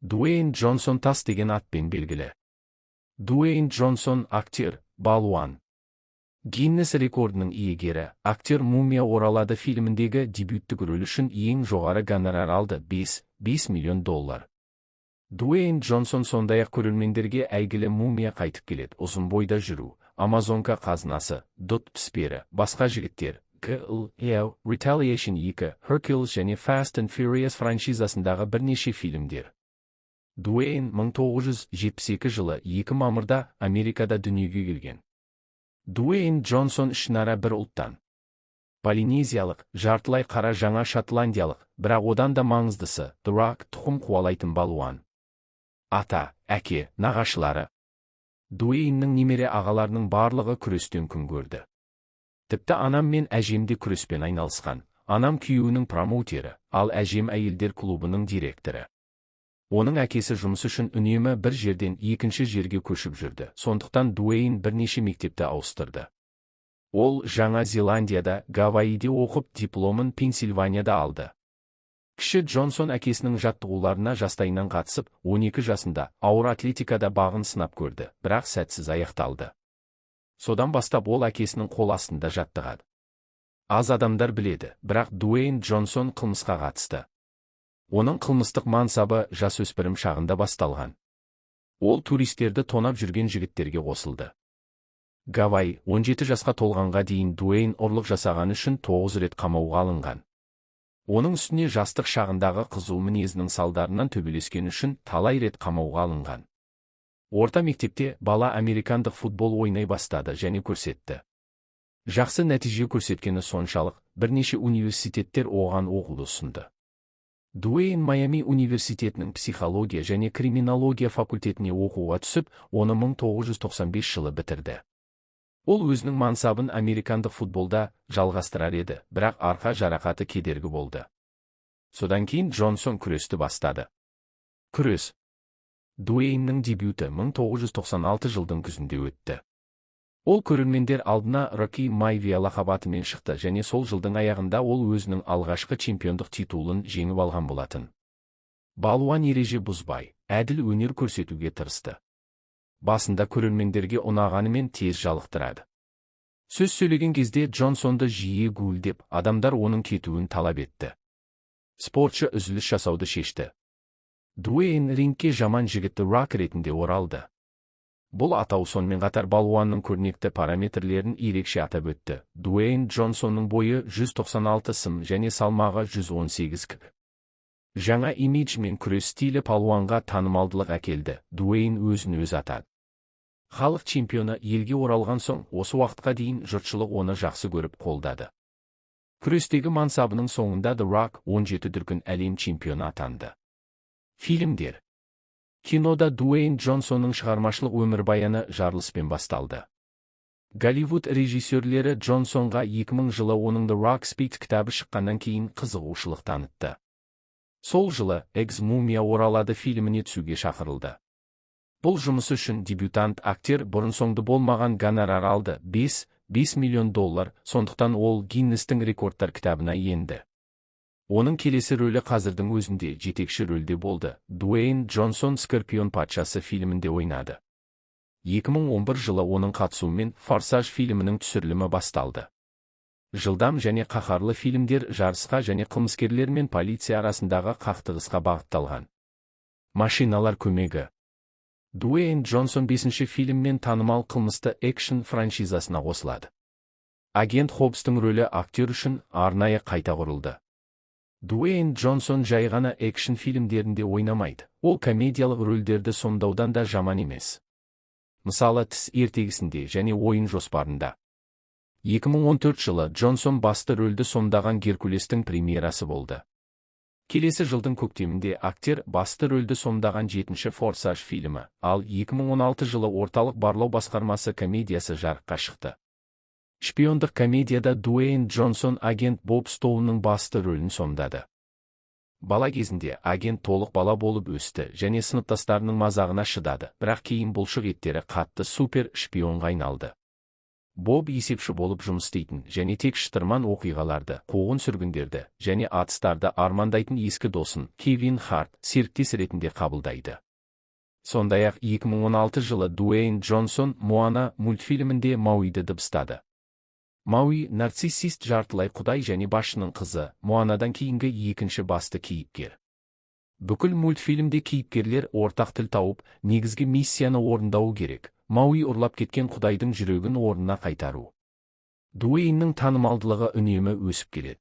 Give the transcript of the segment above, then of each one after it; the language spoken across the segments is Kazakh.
Дуэйн Джонсон Тас деген атпен белгілі. Дуэйн Джонсон – актер, балуан. Гиннес рекордының иегері, актер «Мумия оралады» фильміндегі дебюттік рөлі үшін ең жоғары гонорар алды: 5, 5 миллион доллар. Дуэйн Джонсон сондай-ақ көрермендерге әйгілі «Мумия қайтып келеді», «Ұзын бойда жүру», «Амазонка қазынасы», «Дұт піспері», «Басқа жігіттер», G.L. Retaliation 2, Hercules және Fast and Furious франшизасындағы бірнеше фильмдер. Дуэйн 1972 жылы 2 мамырда Америкада дүниеге келген. Дуэйн Джонсон ішінара бір ұлттан. Полинезиялық, жартылай қара жаңа шотландиялық, бірақ одан да маңыздысы, The Rock тұқым қуалайтын балуан. Ата, әке, нағашылары. Дуэйннің немере ағаларының барлығы күрестен күн көрді. Тіпті анам мен әжем де күреспен айналысқан. Анам күйеуінің промоутері, ал әжем әйелдер клубының директоры. Оның әкесі жұмыс үшін үнемі бір жерден екінші жерге көшіп жүрді, сондықтан Дуэйн бірнеше мектепті ауыстырды. Ол Жаңа Зеландияда, Гавайиде оқып, дипломын Пенсильванияда алды. Кіші Джонсон әкесінің жаттығуларына жастайынан қатысып, 12 жасында ауыр атлетикада бағын сынап көрді, бірақ сәтсіз аяқталды. Содан бастап ол әкесінің қол астында жаттығады. Аз адамдар біледі, бірақ Дуэйн Джонсон қылмысқа қатысты. Оның қылмыстық мансабы жасөспірім шағында басталған. Ол туристерді тонап жүрген жігіттерге қосылды. Гавай, 17 жасқа толғанға дейін Дуэйн ұрлық жасағаны үшін 9 рет қамауға алынған. Оның үстіне жастық шағындағы қызу мінезінің салдарынан төбелескені үшін талай рет қамауға алынған. Орта мектепте бала американдық футбол ойнай бастады және көрсетті. Жақсы нәтиже көрсеткені соншалық, бірнеше университеттер оған оқуды ұсынды. Дуэйн Майами университетінің психология және криминология факультетіне оқуға түсіп, оны 1995 жылы бітірді. Ол өзінің мансабын американдық футболда жалғастырар еді, бірақ арқа жарақаты кедергі болды. Содан кейін Джонсон күресті бастады. Күрес. Дуэйннің дебюті 1996 жылдың күзінде өтті. Ол көрермендер алдына Рокки Майвия лақап атымен шықты және сол жылдың аяғында ол өзінің алғашқы чемпиондық титулын жеңіп алған болатын. Балуан ереже бұзбай, әділ өнер көрсетуге тырысты. Басында көрермендерге ұнағанымен, тез жалықтырады. Сөз сөйлеген кезде Джонсонды жиі гуілдеп, адамдар оның кетуін талап етті. Спортшы үзіліс жасауды шешті. Дуэйн рингке жаман жігітті Рок ретінде оралды. Бұл атау сонымен қатар балуанның көрнекті параметрлерін ерекше атап өтті. Дуэйн Джонсонның бойы 196 см және салмағы 118 кг. Жаңа имидж мен күрес стилі палуанға танымалдылық әкелді. Дуэйн өзін өзі атады. Халық чемпионы елге оралған соң, осы уақытқа дейін жұртшылық оны жақсы көріп, қолдады. Күрестегі мансабының соңында The Rock 17 дүркін әлем чемпионы атанды. Фильмдер. Кинода Дуэйн Джонсонның шығармашылық өмірбаяны жарылыспен басталды. Голливуд режиссерлері Джонсонға 2000 жылы оның The Rock Speaks кітабы шыққаннан кейін қызығушылық танытты. Сол жылы Экс «Мумия оралады» фильміне түсуге шақырылды. Бұл жұмысы үшін дебютант актер бұрын-соңды болмаған гонорар алды: 5, 5 миллион доллар, сондықтан ол Гиннестің рекордтар кітабына енді. Оның келесі рөлі қазірдің өзінде жетекші рөлде болды. Дуэйн Джонсон «Скорпион патшасы» фильмінде ойнады. 2011 жылы оның қатысуымен «Форсаж» фильмінің түсірілімі басталды. Жылдам және қаһарлы фильмдер жарысқа және қылмыскерлер мен полиция арасындағы қақтығысқа бағытталған. Машиналар көмегі. Дуэйн Джонсон бесінші фильммен танымал қылмысты экшн франшизасына қосылады. Агент Хоббстың рөлі актер үшін арнайы қайта құрылды. Дуэйн Джонсон жай ғана экшн фильмдерінде ойнамайды, ол комедиялық рөлдерді сомдаудан да жаман емес. Мысалы, «Тіс ертегісінде» және «Ойын жоспарында». 2014 жылы Джонсон басты рөлді сомдаған «Геркулестің» премьерасы болды. Келесі жылдың көктемінде актер басты рөлді сомдаған жетінші «Форсаж» фильмі, ал 2016 жылы «Орталық барлау басқармасы» комедиясы жарыққа шықты. Шпиондық комедияда Дуэйн Джонсон агент Боб Стоунның басты рөлін сомдады. Бала кезінде агент толық бала болып өсті және сыныптастарының мазағына шыдады, бірақ кейін бұлшық еттері қатты супер шпионға айналды. Боб есепші болып жұмыс істейтін және тек шытырман оқиғаларды, қуғын-сүргіндерді және атыстарды армандайтын ескі досын Кевин Харт серіктес ретінде қабылдайды. Сондай-ақ 2016 жылы Дуэйн Джонсон «Моана» мультфильмінде Мауиді дыбыстады. Мауи нарциссист жартылай құдай және басшының қызы, Моанадан кейінгі екінші басты кейіпкер. Бүкіл мультфильмде кейіпкерлер ортақ тіл тауып, негізгі миссияны орындауы керек. Мауи ұрлап кеткен құдайдың жүрегін орнына қайтару. Дуэйннің танымалдылығы үнемі өсіп келеді.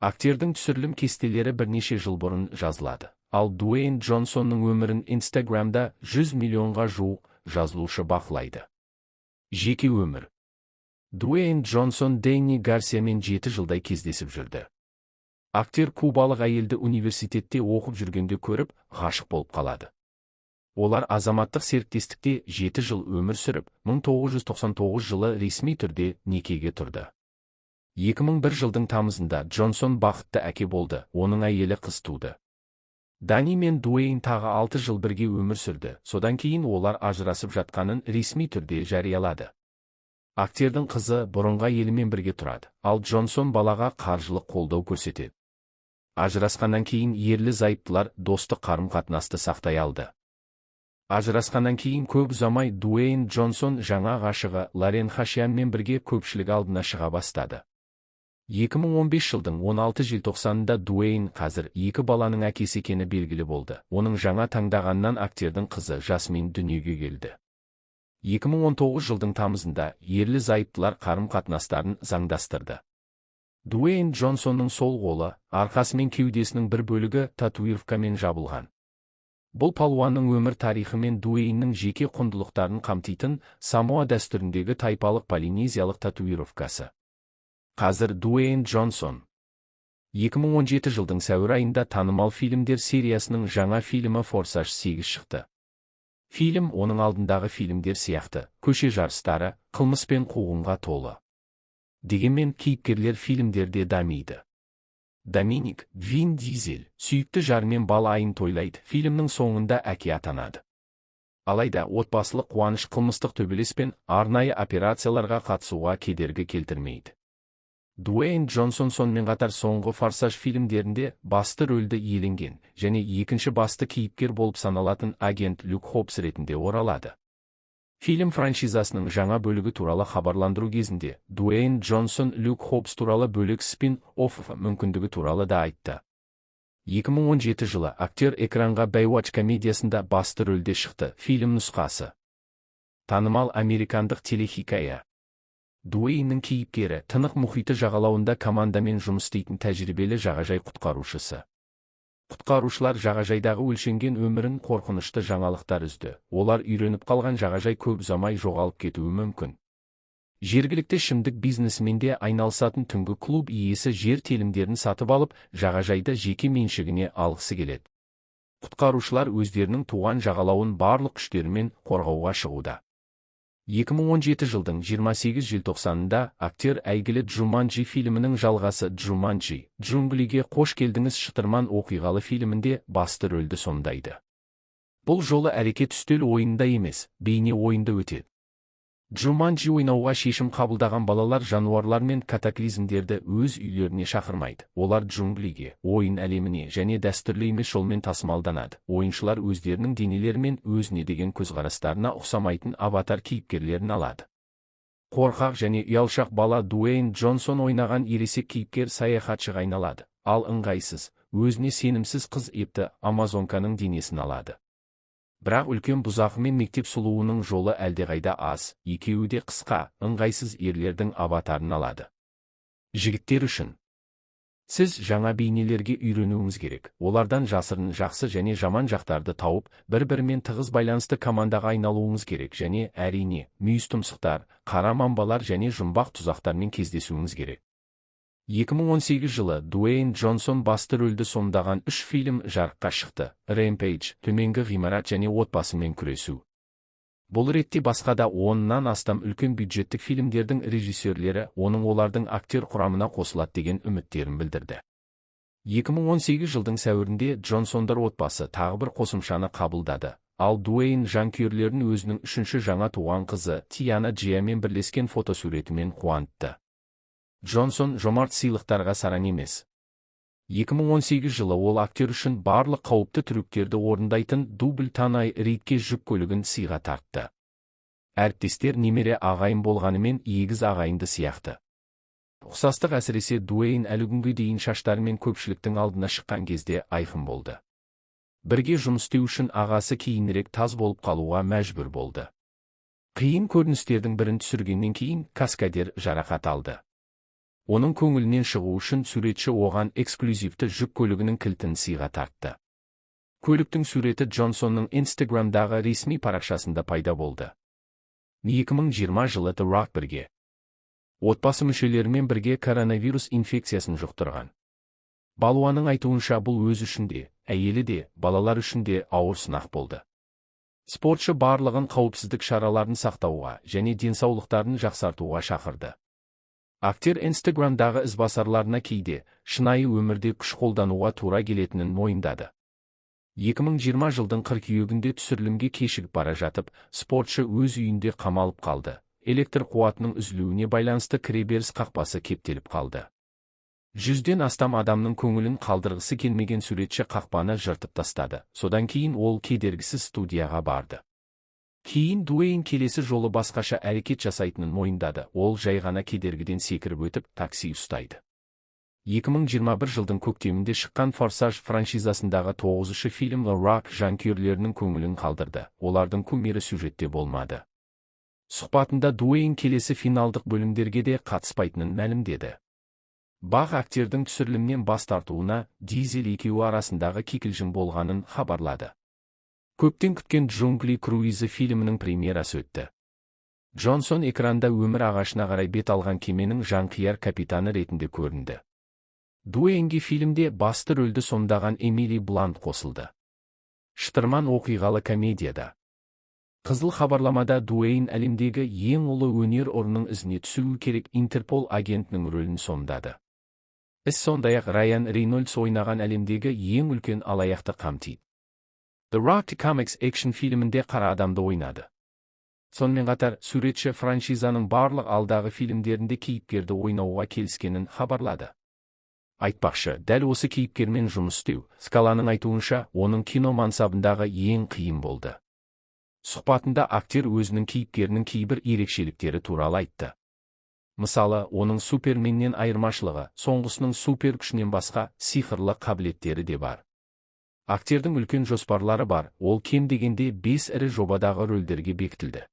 Актердің түсірілім кестелері бірнеше жыл бұрын жазылады. Ал Дуэйн Джонсонның өмірін Инстаграмда 100 миллионға жуық жазылушы бақылайды. Жеке өмір. Дуэйн Джонсон Дэнни Гарсиямен 7 жылдай кездесіп жүрді. Актер кубалық әйелді университетте оқып жүргенде көріп, ғашық болып қалады. Олар азаматтық серіктестікте 7 жыл өмір сүріп, 1999 жылы ресми түрде некеге тұрды. 2001 жылдың тамызында Джонсон бақытты әке болды, оның әйелі қыз туды. Дани мен Дуэйн тағы 6 жыл бірге өмір сүрді, содан кейін олар ажырасып жатқанын ресми түрде жариялады. Актердің қызы бұрынғы әйелімен бірге тұрады, ал Джонсон балаға қаржылық қолдау көрсетеді. Ажырасқаннан кейін ерлі-зайыптылар достық қарым-қатынасты сақтай алды. Ажырасқаннан кейін көп ұзамай Дуэйн Джонсон жаңа ғашығы Лорен Хашианмен бірге көпшілік алдына шыға бастады. 2015 жылдың 16 желтоқсанында Дуэйн қазір екі баланың әкесі екені белгілі болды. Оның жаңа таңдағаннан актердің қызы Жасмин дүниеге келді. 2019 жылдың тамызында ерлі-зайыптылар қарым-қатынастарын заңдастырды. Дуэйн Джонсонның сол қолы, арқасы мен кеудесінің бір бөлігі татуировкамен жабылған. Бұл палуанның өмір тарихы мен Дуэйннің жеке құндылықтарын қамтитын Самоа дәстүріндегі тайпалық полинезиялық татуировкасы. Қазір Дуэйн Джонсон 2017 жылдың сәуір айында танымал фильмдер сериясының жаңа фильмі «Форсаж 8» шықты. Фильм оның алдындағы фильмдер сияқты, көше жарыстары, қылмыс пен қуғынға толы. Дегенмен кейіпкерлер фильмдерде дамиды. Доминик, Вин Дизель, сүйікті жарымен бала айын тойлайды, фильмнің соңында әке атанады. Алайда отбасылық қуаныш қылмыстық төбелес пен арнайы операцияларға қатысуға кедергі келтірмейді. Дуэйн Джонсон сонымен қатар соңғы «Форсаж» фильмдерінде басты рөлді иеленген және екінші басты кейіпкер болып саналатын агент Люк Хоббс ретінде оралады. Фильм франшизасының жаңа бөлігі туралы хабарландыру кезінде Дуэйн Джонсон Люк Хоббс туралы бөлек спин-офф мүмкіндігі туралы да айтты. 2017 жылы актер экранға Baywatch комедиясында басты рөлде шықты. Фильм нұсқасы. Танымал американдық телехикая. Дуэйннің кейіпкері Тынық мұхиты жағалауында командамен жұмыс істейтін тәжірибелі жағажай құтқарушысы. Құтқарушылар жағажайдағы өлшенген өмірін қорқынышты жаңалықтар үзді. Олар үйреніп қалған жағажай көп ұзамай жоғалып кетуі мүмкін. Жергілікті ішімдік бизнесіменде айналысатын түнгі клуб иесі жер телімдерін сатып алып, жағажайды жеке меншігіне алғысы келеді. Құтқарушылар өздерінің туған жағалауын барлық күштерімен қорғауға шығуда. 2017 жылдың 28 желтоқсанында актер әйгілі «Джуманджи» фильмінің жалғасы «Джуманджи: Джунглиге қош келдіңіз» шытырман оқиғалы фильмінде басты рөлді сомдайды. Бұл жолы әрекет үстел ойынында емес, бейне ойында өтеді. Джуманджи ойнауға шешім қабылдаған балалар жануарлар мен катаклизмдерді өз үйлеріне шақырмайды. Олар джунглиге, ойын әлеміне және дәстүрлі емес жолмен тасымалданады. Ойыншылар өздерінің денелері мен өзіне деген көзқарастарына ұқсамайтын аватар кейіпкерлерін алады. Қорқақ және ұялшақ бала Дуэйн Джонсон ойнаған ересек кейіпкер саяхатшыға айналады, ал ыңғайсыз, өзіне сенімсіз қыз епті амазонканың денесін алады. Бірақ үлкен бұзақы мен мектеп сұлуының жолы әлдеқайда аз, екеуі де қысқа, ыңғайсыз ерлердің аватарын алады. Жігіттер үшін. Сіз жаңа бейнелерге үйренуіңіз керек. Олардан жасырын жақсы және жаман жақтарды тауып, бір-бірімен тығыз байланысты командаға айналуыңыз керек және әрине, мүйіз тұмсықтар, қара мамбалар және жұмбақ тұзақтармен кездесуіңіз керек. 2018 жылы Дуэйн Джонсон басты рөлді сомдаған 3 фильм жарыққа шықты: Rampage, Төменгі ғимарат және Отбасымен күресу. Бұл ретте басқа да 10-нан астам үлкен бюджеттік фильмдердің режиссерлері оның олардың актер құрамына қосылады деген үміттерін білдірді. 2018 жылдың сәуірінде Джонсондар отбасы тағы бір қосымшаны қабылдады. Ал Дуэйн жанкүйерлерін өзінің үшінші жаңа туған қызы Тиана Джиямен бірлескен фотосуретімен қуантты. Джонсон жомарт сыйлықтарға сараң емес. 2018 жылы ол актер үшін барлық қауіпті трюктерді орындайтын дубль Танай Ридке жүк көлігін сыйға тартты. Әріптестер немере ағайын болғанымен, егіз ағайынды сияқты. Ұқсастық әсіресе Дуэйн әлі күнге дейін шаштарымен көпшіліктің алдына шыққан кезде айқын болды. Бірге жұмыс істеу үшін ағасы кейінірек таз болып қалуға мәжбүр болды. Қиын көріністердің бірін түсіргеннен кейін каскадер жарақат алды. Оның көңілінен шығу үшін суретші оған эксклюзивті жүк көлігінің кілтін сыйға тартты. Көліктің суреті Джонсонның Инстаграмдағы ресми парақшасында пайда болды. 2020 жылы The Rock бірге отбасы мүшелерімен бірге коронавирус инфекциясын жұқтырған. Балуанның айтуынша, бұл өзі үшін де, әйелі де, балалар үшін де ауыр сынақ болды. Спортшы барлығын қауіпсіздік шараларын сақтауға және денсаулықтарын жақсартуға шақырды. Актер Инстаграмдағы ізбасарларына кейде шынайы өмірде күш қолдануға тура келетінін мойындады. 2020 жылдың қыркүйегінде түсірілімге кешігіп бара жатып, спортшы өз үйінде қамалып қалды. Электр қуатының үзілуіне байланысты кіреберіс қақпасы кептеліп қалды. 100-ден астам адамның көңілін қалдырғысы келмеген суретші қақпаны жыртып тастады. Содан кейін ол кедергісіз студияға барды. Кейін Дуэйн келесі жолы басқаша әрекет жасайтынын мойындады. Ол жай ғана кедергіден секіріп өтіп, такси ұстайды. 2021 жылдың көктемінде шыққан «Форсаж» франшизасындағы тоғызыншы фильм The Rock жанкүйерлерінің көңілін қалдырды. Олардың кумирі сюжетте болмады. Сұхбатында Дуэйн келесі финалдық бөлімдерге де қатыспайтынын мәлімдеді. БАҚ актердің түсірілімнен бас тартуына Дизель екеуі арасындағы кикілжің болғанын хабарлады. Көптен күткен «Джунгли круизі» фильмінің премьерасы өтті. Джонсон экранда өмір ағашына қарай бет алған кеменің жанқияр капитаны ретінде көрінді. Дуэйнге фильмде басты рөлді сомдаған Эмили Блант қосылды. Шытырман оқиғалы комедияда. Қызыл хабарламада Дуэйн әлемдегі ең ұлы өнер ұрының ізіне түсуі керек Интерпол агентінің рөлін сомдады. Іс сондай-ақ Райан Рейнольдс ойнаған әлемдегі ең үлкен алаяқты қамтиды. The Rock Comics экшн фильмінде қара адамды ойнады. Сонымен қатар, суретші франшизаның барлық алдағы фильмдерінде кейіпкерді ойнауға келіскенін хабарлады. Айтпақшы, дәл осы кейіпкермен жұмыс істеу, Скаланың айтуынша, оның кино мансабындағы ең қиын болды. Сұхбатында актер өзінің кейіпкерінің кейбір ерекшеліктері туралы айтты. Мысалы, оның Суперменнен айырмашылығы, соңғысының супер күшінен басқа сиқырлы қабілеттері де бар. Актердің үлкен жоспарлары бар, ол кем дегенде 5 ірі жобадағы рөлдерге бекітілді.